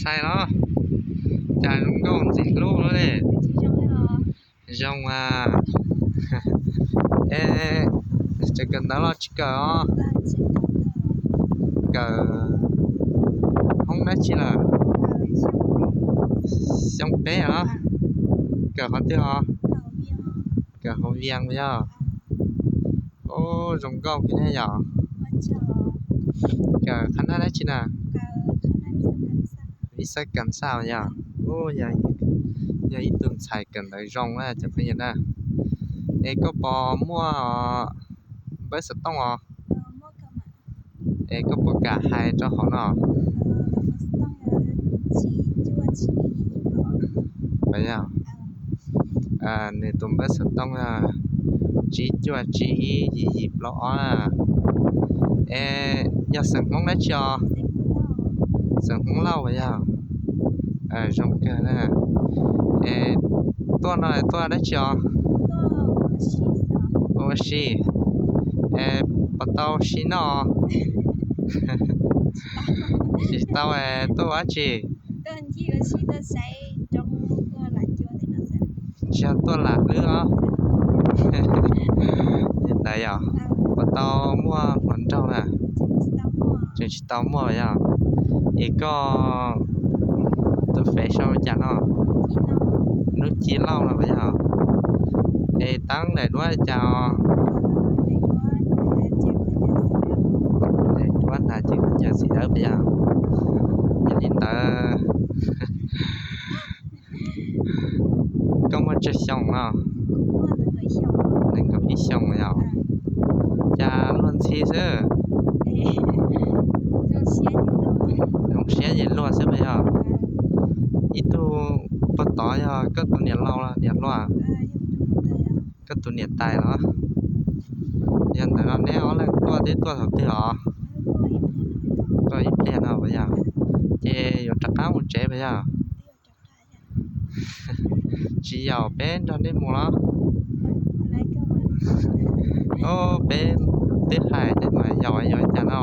Ntshai los? Cas zoo nkauj ntxim hlub li. Zoo a. Es tseem kawm ntawv los tsis kawm os? Kawm hoob dab tsi lawm? Xyoo peb os. Kawm qhov twg os? Kawm hauv Vias yog? Ub, zoo nkauj kawg thiab yom. Kawm qhab nab dab tsi na? Vij xab kas xaj yog? Ub, yog ib tug ntxhais kawm ntawv zoo na cov phooj ywg na. Es koj puas muaj npawb xov tooj os? Es koj puas kam hais rau hauv no? Yog, nws tus npawb xov tooj yog tsib cuaj tsib ib yim yim plaub ob na. Es yog xeem Hmoob dab tsi os? Xeem Hmoob Lauj puas yog? Zoo kawg na. Es tuaj no tuaj dab tsi os? Ua si. Es puas tau si noj? Tsis tau es tuaj ua dab tsi? Tsis yog tuaj lam hlwb os. Li ntawd yog? Puas tau muaj hluas nraug na? Tseem tsis tau muaj yog? Es koj tus fev sau cas no? Lub Ci Lauj no puas yog? Es tab daim duab cas os? Daim duab hnav ces khaub ncaws xim dawb puas yog? Yog li ntawd koj muaj tsawg xyoo no? Nees nkaum ib xyoo yog? Cas luag ntxhi xwb? Zoo siab ces luag xwb puas yog? Ib tug puag tod yog koj tus niam laus los niam hluas? Koj tus niam tais los? Yog ntawd no neb ob leeg tuaj twb tuaj thaum twg os? Tuaj ib pliag no puas yog? Ces yuav rov qab mus tsev puas yog? Tsis yaum peb nrog nej mus los? Ob, peb twb hais tej mas yaum yuav cas no.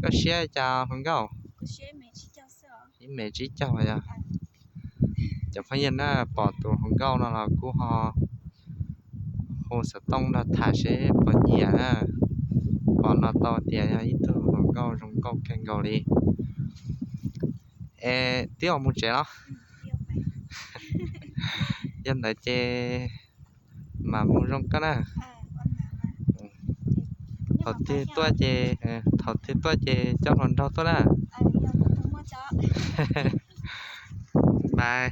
Koj siab cas hluas nkauj? Ib mev tsib caug yog? Cov phooj ywg na, pom tus hluas nkauj no los kuj ho hu xov tooj nrog tham seb puas nyiam na. Pom no tau tias yog ib tug hluas nkauj zoo nkauj kawg nkaus li. Es twb mus tsev los? Yog ntawd ces mas mus zoo koj na. Thaum twg tuaj ces, thaum twg tuaj ces coj hluas nraug tuaj na. Bye.